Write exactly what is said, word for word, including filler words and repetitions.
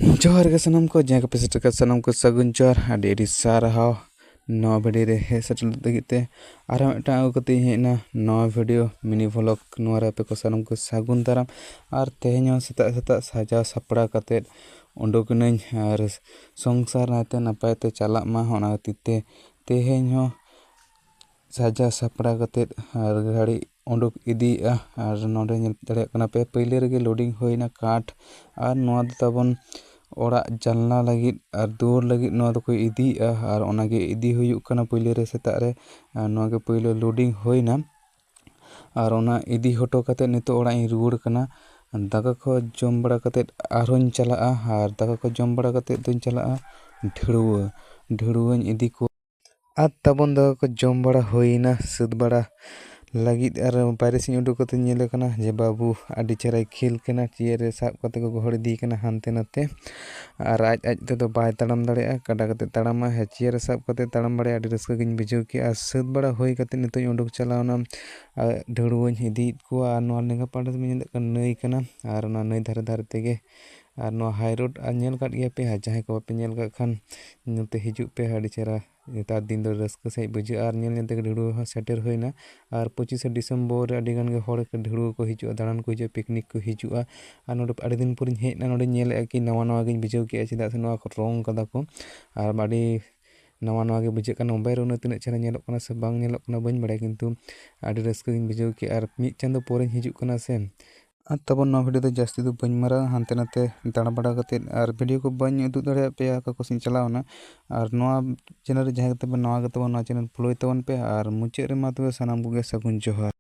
ᱡᱚᱦᱟᱨ ᱜᱮ ᱥᱟᱱᱟᱢ ᱠᱚ, ᱡᱟᱦᱟᱸ ᱜᱮᱯᱮ ᱥᱮᱴᱮᱨ ᱟᱠᱟᱫ ᱥᱟᱱᱟᱢ ᱠᱚ ᱥᱟᱹᱜᱩᱱ ᱡᱚᱦᱟᱨ, ᱟᱹᱰᱤ ᱟᱹᱰᱤ ᱥᱟᱨᱦᱟᱣ ᱱᱚᱣᱟ ᱵᱷᱤᱰᱤᱭᱳ ᱨᱮ ᱦᱮᱡ ᱥᱮᱴᱮᱨ ᱞᱟᱹᱜᱤᱫ ᱛᱮ᱾ ᱟᱨᱦᱚᱸ ᱢᱤᱫᱴᱟᱝ ᱟᱹᱜᱩ ᱠᱟᱛᱮ ᱤᱧ ᱦᱮᱡ ᱮᱱᱟ ᱱᱚᱣᱟ ᱵᱷᱤᱰᱤᱭᱳ ᱢᱤᱱᱤ ᱵᱷᱞᱚᱜ᱾ ᱱᱚᱣᱟ ᱨᱮ ᱟᱯᱮ ᱠᱚ ᱥᱟᱱᱟᱢ ᱠᱚ ᱥᱟᱹᱜᱩᱱ ᱫᱟᱨᱟᱢ᱾ ᱟᱨ ᱛᱮᱦᱮᱧ ᱦᱚᱸ ᱥᱮᱛᱟᱜ ᱥᱮᱛᱟᱜ ᱥᱟᱡᱟᱣ ᱥᱟᱯᱲᱟᱣ ᱠᱟᱛᱮ ᱩᱰᱩᱠ ᱮᱱᱟᱹᱧ, ᱟᱨ ᱥᱚᱝᱥᱟᱨ ᱱᱟᱭᱛᱮ ᱱᱟᱯᱟᱭ ᱛᱮ ᱪᱟᱞᱟᱜ ᱢᱟ, ᱚᱱᱟ ᱠᱷᱟᱹᱛᱤᱨ ᱛᱮ ᱛᱮᱦᱮᱧ ᱦᱚᱸ ᱥᱟᱡᱟᱣ ᱥᱟᱯᱲᱟᱣ ᱠᱟᱛᱮ ᱟᱨ ᱜᱟᱹᱲᱤ ᱩᱰᱩᱠ ᱤᱫᱤᱭᱮᱜᱼᱟ᱾ ᱟᱨ ᱱᱚᱰᱮ ᱧᱮᱞ ᱫᱟᱲᱮᱭᱟᱜ ᱠᱟᱱᱟ ᱯᱮ, ᱯᱳᱭᱞᱳ ᱨᱮᱜᱮ ᱞᱳᱰᱤᱝ ᱦᱩᱭᱱᱟ ᱠᱟᱴ᱾ ᱟᱨ ᱱᱚᱣᱟ ᱫᱚ ᱛᱟᱵᱚᱱ ᱚᱲᱟᱜ ᱡᱟᱱᱞᱟ ᱞᱟᱹᱜᱤᱫ ᱟᱨ ᱫᱩᱣᱟᱹᱨ ᱞᱟᱹᱜᱤᱫ ᱱᱚᱣᱟ ᱫᱚᱠᱚ ᱤᱫᱤᱭᱮᱜᱼᱟ᱾ ᱟᱨ ᱚᱱᱟᱜᱮ ᱤᱫᱤ ᱦᱩᱭᱩᱜ ᱠᱟᱱᱟ ᱯᱳᱭᱞᱳ ᱨᱮ ᱥᱮᱛᱟᱜ ᱨᱮ᱾ ᱟᱨ ᱱᱚᱣᱟ ᱜᱮ ᱯᱳᱭᱞᱳ ᱞᱳᱰᱤᱝ ᱦᱩᱭᱱᱟ᱾ ᱟᱨ ᱚᱱᱟ ᱤᱫᱤ ᱦᱚᱴᱚ ᱠᱟᱛᱮ ᱱᱤᱛᱚᱜ ᱚᱲᱟᱜ ᱤᱧ ᱨᱩᱣᱟᱹᱲ ᱠᱟᱱᱟ᱾ ᱫᱟᱠᱟ ᱠᱚ ᱡᱚᱢ ᱵᱟᱲᱟ ᱠᱟᱛᱮ ᱟᱨᱦᱚᱸᱧ ᱪᱟᱞᱟᱜᱼᱟ᱾ ᱟᱨ ᱫᱟᱠᱟ ᱠᱚ ᱡᱚᱢ ᱵᱟᱲᱟ ᱠᱟᱛᱮ ᱫᱚᱧ ᱪᱟᱞᱟᱜᱼᱟ ᱰᱷᱟᱹᱲᱩᱣᱟᱹ᱾ ᱰᱷᱟᱹᱲᱩᱣᱟᱹᱧ ᱤᱫᱤ ᱠᱚᱣᱟ᱾ ᱟᱨ ᱛᱟᱵᱚᱱ ᱫᱟᱠᱟ ᱠᱚ ᱡᱚᱢ ᱵᱟᱲᱟ ᱦᱩᱭᱱᱟ, ᱥᱟᱹᱛ ᱵᱟᱲᱟ ᱞᱟᱹᱜᱤᱫ᱾ ᱟᱨ ᱵᱟᱭᱨᱮ ᱥᱮᱫ ᱤᱧ ᱩᱰᱩᱠ ᱠᱟᱛᱮ ᱧᱮᱞᱮ ᱠᱟᱱᱟ ᱡᱮ ᱵᱟᱹᱵᱩ ᱟᱹᱰᱤ ᱪᱮᱦᱨᱟᱭ ᱠᱷᱮᱞ ᱠᱟᱱᱟ, ᱪᱮᱭᱟᱨ ᱨᱮ ᱥᱟᱵ ᱠᱟᱛᱮ ᱠᱚ ᱜᱚᱦᱚᱲ ᱤᱫᱤᱭᱮ ᱠᱟᱱᱟ ᱦᱟᱱᱛᱮ ᱱᱟᱛᱮ᱾ ᱟᱨ ᱟᱡ ᱟᱡ ᱛᱮᱫᱚ ᱵᱟᱭ ᱛᱟᱲᱟᱢ ᱫᱟᱲᱮᱭᱟᱜᱼᱟ, ᱠᱟᱰᱟ ᱠᱟᱛᱮ ᱛᱟᱲᱟᱢᱟ᱾ ᱦᱮᱸ, ᱪᱮᱭᱟᱨ ᱨᱮ ᱥᱟᱵ ᱠᱟᱛᱮ ᱛᱟᱲᱟᱢ ᱵᱟᱲᱟᱭᱟ, ᱟᱹᱰᱤ ᱨᱟᱹᱥᱠᱟᱹ ᱜᱤᱧ ᱵᱩᱡᱷᱟᱹᱣ ᱠᱮᱜᱼᱟ᱾ ᱟᱨ ᱥᱟᱹᱛ ᱵᱟᱲᱟ ᱦᱩᱭ ᱠᱟᱛᱮ ᱱᱤᱛᱚᱜ ᱤᱧ ᱩᱰᱩᱠ ᱪᱟᱞᱟᱣᱱᱟ᱾ ᱟᱨ ᱰᱷᱟᱹᱲᱩᱣᱟᱹᱧ ᱤᱫᱤᱭᱮᱫ ᱠᱚᱣᱟ᱾ ᱟᱨ ᱱᱚᱣᱟ ᱞᱮᱸᱜᱟ ᱯᱟᱦᱴᱟ ᱥᱮᱫ ᱧᱮᱞᱮᱫ ᱠᱟᱱ ᱱᱟᱹᱭ ᱠᱟᱱᱟ᱾ ᱟᱨ ᱚᱱᱟ ᱱᱟᱹᱭ ᱫᱷᱟᱨᱮ ᱫᱷᱟᱨᱮ ᱛᱮᱜᱮ ᱟᱨ ᱱᱚᱣᱟ ᱦᱟᱭ ᱨᱳᱰ ᱟᱨ ᱧᱮᱞ ᱠᱟᱫ ᱜᱮᱭᱟ ᱯᱮ, ᱟᱨ ᱡᱟᱦᱟᱸᱭ ᱠᱚ ᱵᱟᱯᱮ ᱧᱮᱞ ᱠᱟᱜ ᱠᱷᱟᱱ ᱱᱚᱛᱮ ᱦᱤᱡᱩᱜ ᱯᱮ, ᱟᱹᱰᱤ ᱪᱮᱦᱨᱟ᱾ ᱱᱮᱛᱟᱨ ᱫᱤᱱ ᱫᱚ ᱨᱟᱹᱥᱠᱟᱹ ᱥᱟᱺᱦᱤᱡ ᱵᱩᱡᱷᱟᱹᱜᱼᱟ᱾ ᱟᱨ ᱧᱮᱞ ᱧᱮᱞ ᱛᱮᱜᱮ ᱰᱷᱟᱹᱲᱩᱣᱟᱹ ᱦᱚᱸ ᱥᱮᱴᱮᱨ ᱦᱩᱭᱱᱟ᱾ ᱟᱨ ᱯᱚᱸᱪᱤᱥᱮ ᱰᱤᱥᱮᱢᱵᱚᱨ ᱨᱮ ᱟᱹᱰᱤ ᱜᱟᱱ ᱜᱮ ᱦᱚᱲ ᱰᱷᱟᱹᱲᱩᱣᱟᱹ ᱠᱚ ᱦᱤᱡᱩᱜᱼᱟ, ᱫᱟᱬᱟᱱ ᱠᱚ ᱦᱤᱡᱩᱜᱼᱟ, ᱯᱤᱠᱱᱤᱠ ᱠᱚ ᱦᱤᱡᱩᱜᱼᱟ᱾ ᱟᱨ ᱱᱚᱰᱮ ᱟᱹᱰᱤ ᱫᱤᱱ ᱯᱚᱨᱤᱧ ᱦᱮᱡ ᱮᱱᱟ, ᱱᱚᱰᱮᱧ ᱧᱮᱞᱮᱫᱼᱟ ᱠᱤ ᱱᱟᱣᱟ ᱱᱟᱣᱟ ᱜᱤᱧ ᱵᱩᱡᱷᱟᱹᱣ ᱠᱮᱜᱼᱟ, ᱪᱮᱫᱟᱜ ᱥᱮ ᱱᱚᱣᱟ ᱠᱚ ᱨᱚᱝ ᱠᱟᱫᱟ ᱠᱚ᱾ ᱟᱨ ᱟᱹᱰᱤ ᱱᱟᱣᱟ ᱱᱟᱣᱟ ᱜᱮ ᱵᱩᱡᱷᱟᱹᱜ ᱠᱟᱱᱟ᱾ ᱢᱳᱵᱟᱭᱤᱞ ᱨᱮ ᱩᱱᱟᱹᱜ ᱛᱤᱱᱟᱹᱜ ᱪᱮᱦᱨᱟ ᱧᱮᱞᱚᱜ ᱠᱟᱱᱟ ᱥᱮ ᱵᱟᱝ ᱧᱮᱞᱚᱜ ᱠᱟᱱᱟ ᱵᱟᱹᱧ ᱵᱟᱲᱟᱭᱟ, ᱠᱤᱱᱛᱩ ᱟᱹᱰᱤ ᱨᱟᱹᱥᱠᱟᱹ ᱜᱤᱧ ᱵᱩᱡᱷᱟᱹᱣ ᱠᱮᱜᱼᱟ᱾ ᱟᱨ ᱢᱤᱫ ᱪᱟᱸᱫᱳ ᱯᱚᱨᱮᱧ ᱦᱤᱡᱩᱜ ᱠᱟᱱᱟ ᱥᱮ᱾ ᱟᱨ ᱛᱟᱵᱚᱱ ᱱᱚᱣᱟ ᱵᱷᱤᱰᱤᱭᱳ ᱫᱚ ᱡᱟᱹᱥᱛᱤ ᱫᱚ ᱵᱟᱹᱧ ᱢᱟᱨᱟᱣᱟ, ᱦᱟᱱᱛᱮ ᱱᱟᱛᱮ ᱫᱟᱬᱟ ᱵᱟᱲᱟ ᱠᱟᱛᱮᱫ᱾ ᱟᱨ ᱵᱷᱤᱰᱤᱭᱳ ᱠᱚ ᱵᱟᱹᱧ ᱩᱫᱩᱜ ᱫᱟᱲᱮᱭᱟᱜ ᱯᱮᱭᱟ ᱚᱠᱟ ᱠᱚ ᱥᱮᱫ ᱤᱧ ᱪᱟᱞᱟᱣᱱᱟ᱾ ᱟᱨ ᱱᱚᱣᱟ ᱪᱮᱱᱮᱞ ᱨᱮ ᱡᱟᱦᱟᱸᱭ ᱠᱚᱛᱮ ᱵᱚᱱ ᱱᱟᱣᱟ ᱜᱮ ᱛᱟᱵᱚᱱ, ᱱᱚᱣᱟ ᱪᱮᱱᱮᱞ ᱯᱷᱳᱞᱳᱭ ᱛᱟᱵᱚᱱ ᱯᱮ᱾ ᱟᱨ ᱢᱩᱪᱟᱹᱫ ᱨᱮ ᱢᱟ ᱛᱚᱵᱮ ᱥᱟᱱᱟᱢ ᱠᱚᱜᱮ ᱥᱟᱹᱜᱩᱱ ᱡᱚᱦᱟᱨ᱾